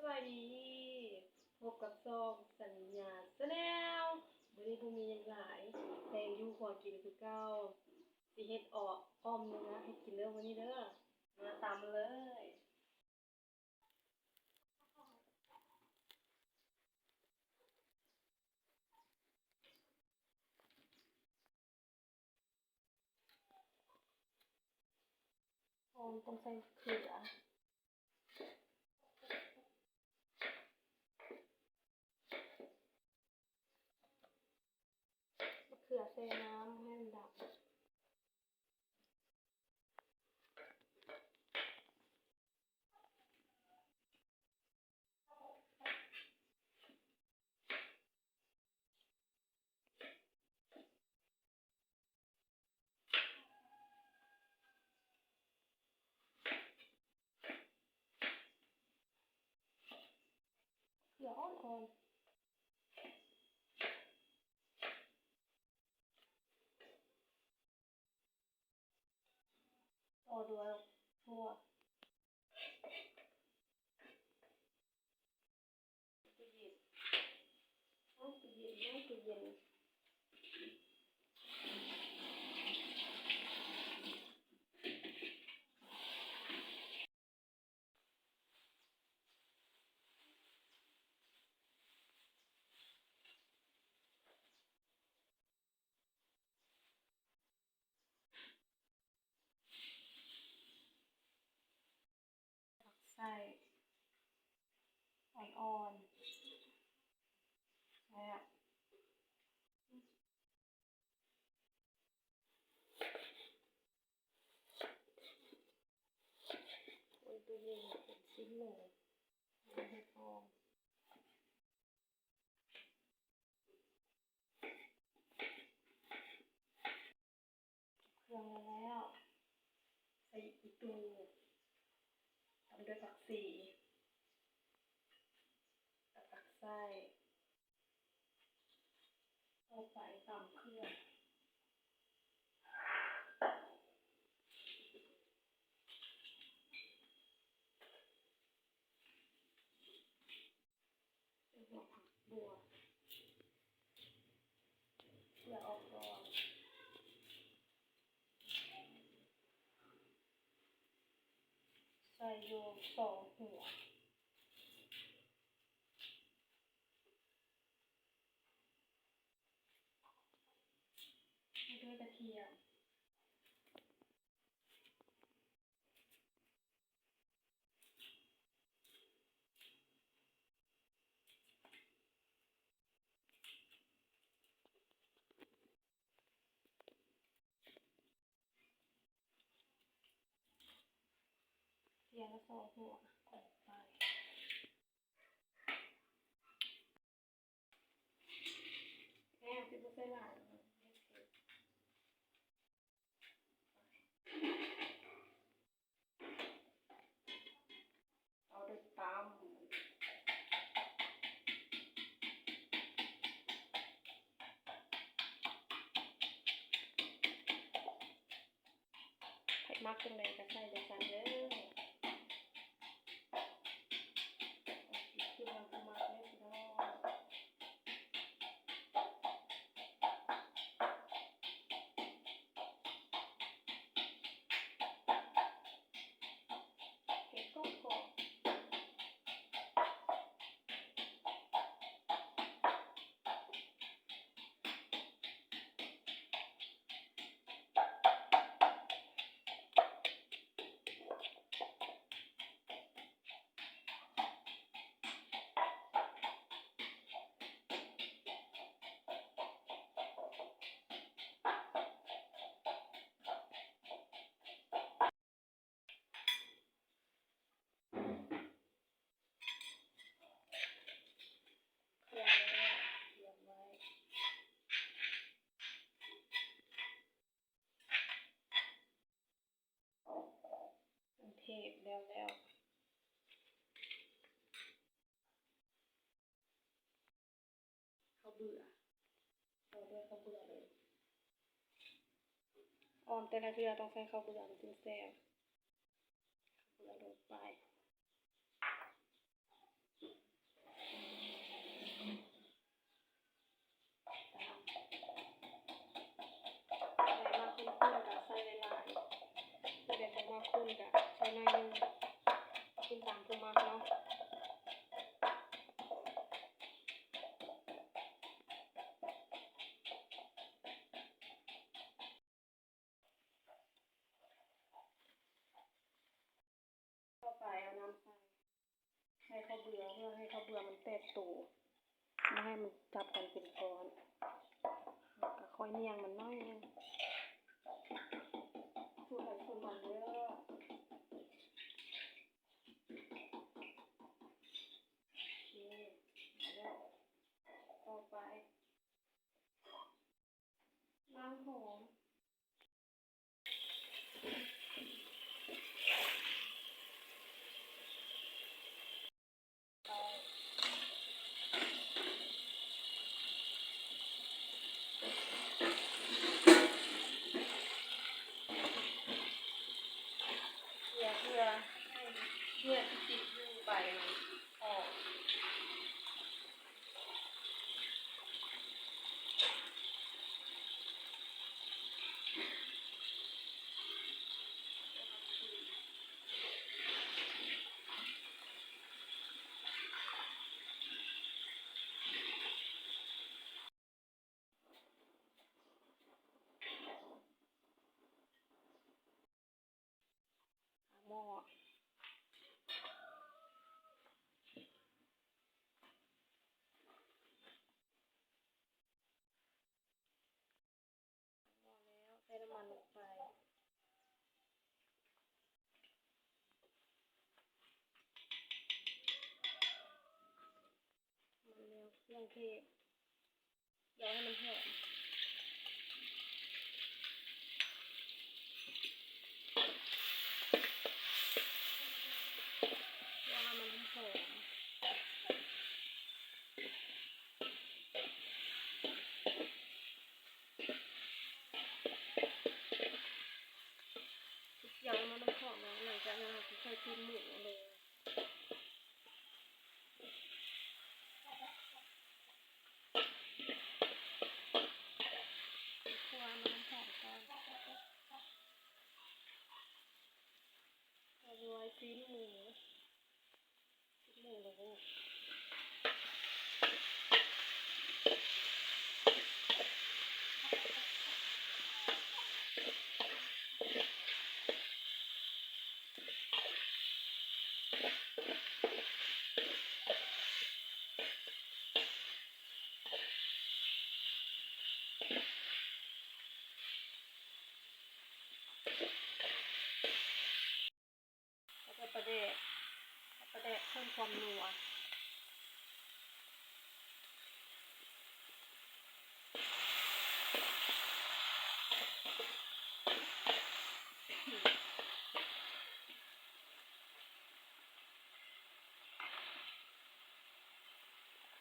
ສະບາຍດີ ພົບກັບຊ່ອງສັນຍາແຊນແນວ. ມື້ນີ້ບໍ່ມີຫຍັງຫຼາຍ ແຕ່ງຢູ່ຄົວກິນຄືເກົ່າ. ຊິເຮັດອອກ ອ້ອມເນື້ອໃຫ້ກິນເດີມື້ນີ້ເດີ. ມາຕາມເລີຍ. ຫອມ ຕ້ອງໃສ່ເຂືອ ເຂືອແຊ່ນ້ຳໃຫ້ມັນດຳ. ເກືອອ່ອນໆ ຕໍ່ດ້ວຍຖົ່ວ. ຕູ້ເຢັນ ຕູ້ເຢັນ ຕູ້ເຢັນ. ຕັກໃສ່ ອ່ອນໆ ແຊບ. ໂອ້ຍ ຕູ້ເຢັນເປັນຊິ້ນເລີຍ ເຮັດອອກ. ເຄື່ອງແລ້ວ ໃສ່ອີ່ຕູ່ ຕາມດ້ວຍຜັກຊີ ແລ້ວຕັກໃສ່. ຕໍ່ໄປຕຳເຄື່ອງ. ເປັນຫົວຜັກບົວ ເພື່ອອອກດອກ ໃສ່ຢູ່ສອງຫົວ ໃສ່ດ້ວຍກະທຽມ. ທຽມລະສອງຫົວ ໃສ່ໄປ. ແອມ ຊິບໍ່ໃສ່ຫຼາຍ ເອົາໄດ້ຕຳ ໃຜມັກຈັ່ງໃດກະໃສ່ຈັ່ງຊັ້ນເດີ ຂຶ້ນນຳຜູ້ມັກເດີພີ່ນ້ອງ. ເຮັດກອບໆ. ເທບແລ້ວໆ ເຂົ້າເບືອ ເຂົ້າເບືອເລີຍ ອອມແຕ່ລະເທື່ອຕ້ອງໃສ່ເຂົ້າເບືອມັນຈຶ່ງແຊບ ເຂົ້າເບືອລົງໄປ. ໃສ່ເຂົ້າເບືອ ເພື່ອໃຫ້ເຂົ້າເບືອມັນແຕກໂຕ ບໍ່ໃຫ້ມັນຈັບກັນເປັນກ້ອນ ແລ້ວກໍຄ່ອຍໜ່ຽງມັນໜ້ອຍໜຶ່ງ ສູດໃຜສູດມັນເດີ. ໂອເຄ ແລ້ວຕໍ່ໄປ ນ້ຳຫອມ ເກືອ ເພື່ອໃຫ້ເຫຍື້ອທີ່ຕິດຢູ່ໃບມັນອອກ. ໝໍ້ ໝໍ້ແລ້ວ ໃສ່ນ້ຳມັນລົງໄປ ມັນແລ້ວ ເຄື່ອງເທດ ຢາກໃຫ້ມັນຫອມ ຢາກໃຫ້ມັນຫອມ ຢາກໃຫ້ມັນຫອມແລ້ວ ຫຼັງຈາກນັ້ນເຮົາຊິໃສ່ຕີນໝູລົງເລີຍ. ແລ້ວກໍປາແດກ ປາແດກເພີ່ມຄວາມນົວ.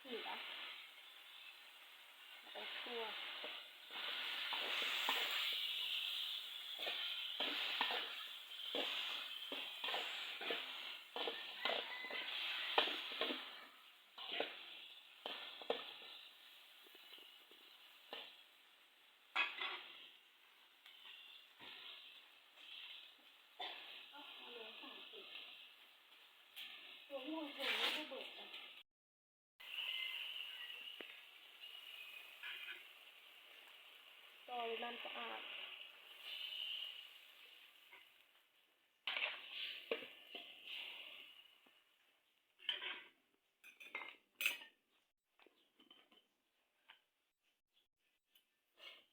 ເກືອ ໃສ່ຖົ່ວ. ຕໍ່ດ້ວຍນ້ຳສະອາດ.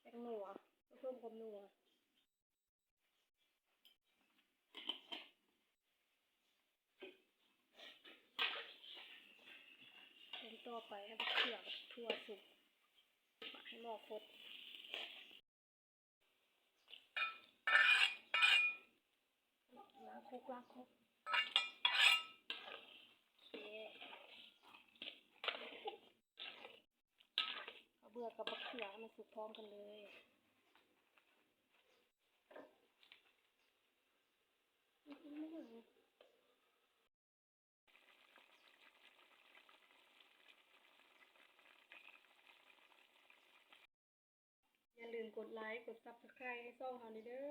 ແປ້ງນົວ ເພື່ອເພີ່ມຄວາມນົວ. ຂັ້ນຕໍ່ໄປ ເອົາບັກເຂືອກັບຖົ່ວສຸກ ໝັກໃຫ້ໝໍ້ຟົດ. ລ້າງຄົກ ລ້າງຄົກ. ໂອເຄ ເອົາເບືອກັບບັກເຂືອໃຫ້ມັນສຸກພ້ອມກັນເລີຍ. ຢ່າລືມກົດໄລ ກົດ Subscribe ໃຫ້ຊ່ອງເຮົາແດ່ເດີ.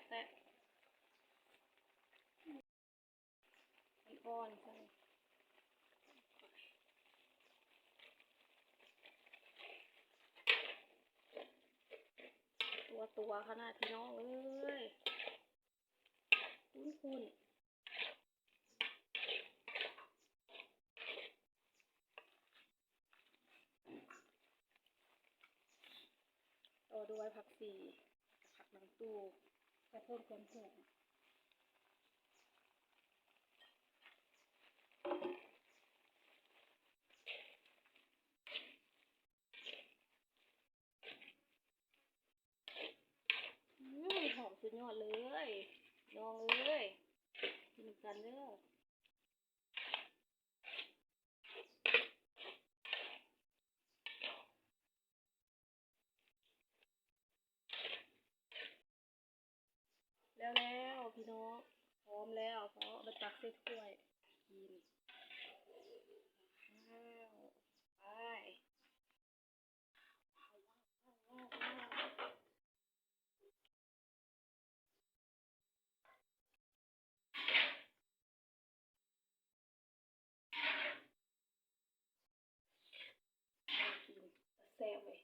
ແຊບໆ. ກ່ອນ ຕົວໆຂະໜາດພີ່ນ້ອງເອີຍ ຂຸ້ນໆ. ຕໍ່ດ້ວຍຜັກຊີ ແລະກະຜັກນາງຕູ່ ເພື່ອເພີ່ມຄວາມຫອມ. ອືມ ຫອມສຸດຍອດເລີຍ ນ້ອງເອີຍ ກິນນຳກັນເດີ. ແລ້ວໆ ພີ່ນ້ອງ ພ້ອມແລ້ວ ເອົາໄປຕັກໃສ່ຖ້ວຍກິນ. ວ້າວ ໄປ. ແຊບເວີຍ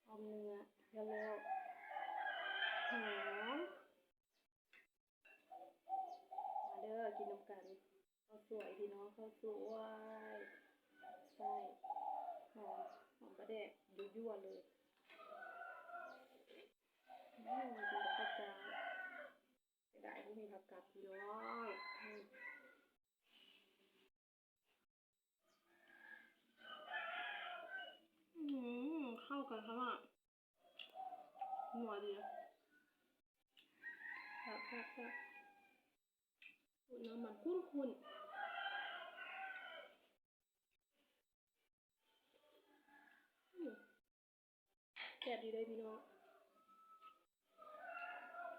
ຫອມເນື້ອ ແລ້ວ ແລ້ວຫອມ. ມາເດີ ກິນນຳກັນ ເຂົ້າສວຍພີ່ນ້ອງ ເຂົ້າສວຍ ໃສ່ ຫອມ ຫອມປາແດກ ຍົວໆ ເລີຍ. ອືມ ກິນກັບເຂົ້າຈ້າວ ເສຍດາຍບໍ່ມີຜັກກັບພີ່ນ້ອງ. ອືມ ອືມ ເຂົ້າກັນຂະໜາດ ນົວດີ ແຊບໆໆ. ໂອ້ຍ ນ້ຳມັນຂຸ້ນໆ ອືມ ແຊບດີເດ້ພີ່ນ້ອງ.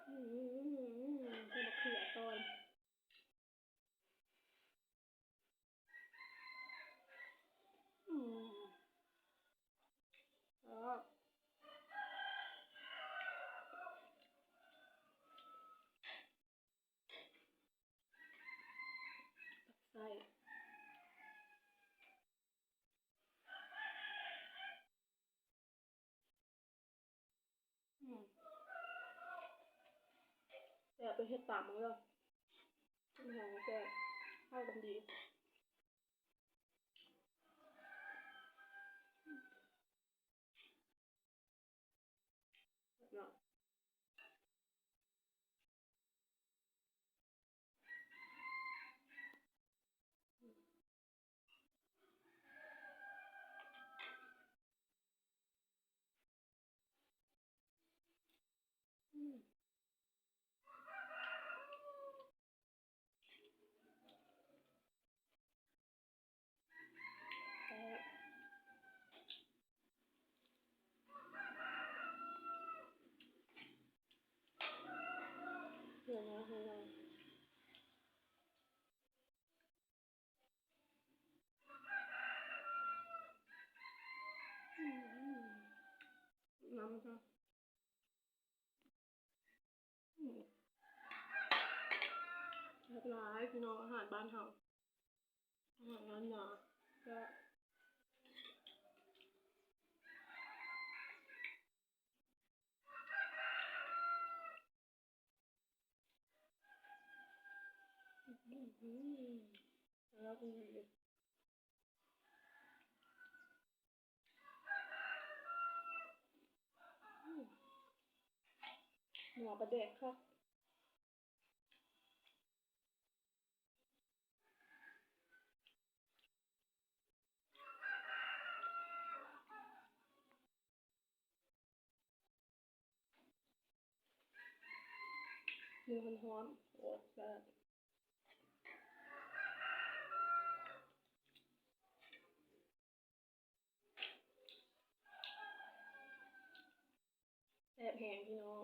ອືມ ໃສ່ບັກເຂືອຕອນ ອືມ ເອີ ໃສ່ ອືມ ແຊບ ໄປເຮັດຕາມເດີ ມັນຫອມແຊບ ເຂົ້າກັນດີ. ເນາະ ອືມ. ອືມ ນ້ຳ ອືມ ແຊບຫຼາຍພີ່ນ້ອງ ອາຫານບ້ານເຮົາ ອາຫານລ້ານນາ ແຊບ. ອືມ ແຊບອີ່ຫຼີ ອືມ ນົວປາແດກຄັກ. ມື້ຮ້ອນໆ ໂອ້ ແຊບ. ແຊບແຮງພີ່ນ້ອງ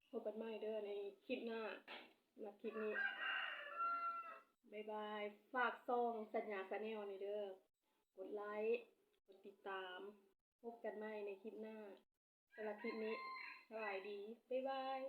ພົບກັນໃໝ່ເດີໃນຄລິບໜ້າ ສຳລັບຄລິບນີ້ ບາຍບາຍ. ຝາກຊ່ອງສັນຍາ Channel ແດ່ເດີ ກົດໄລ ກົດຕິດຕາມ ພົບກັນໃໝ່ໃນຄລິບໜ້າ ສຳລັບຄລິບນີ້ ສະບາຍດີ ບາຍບາຍ.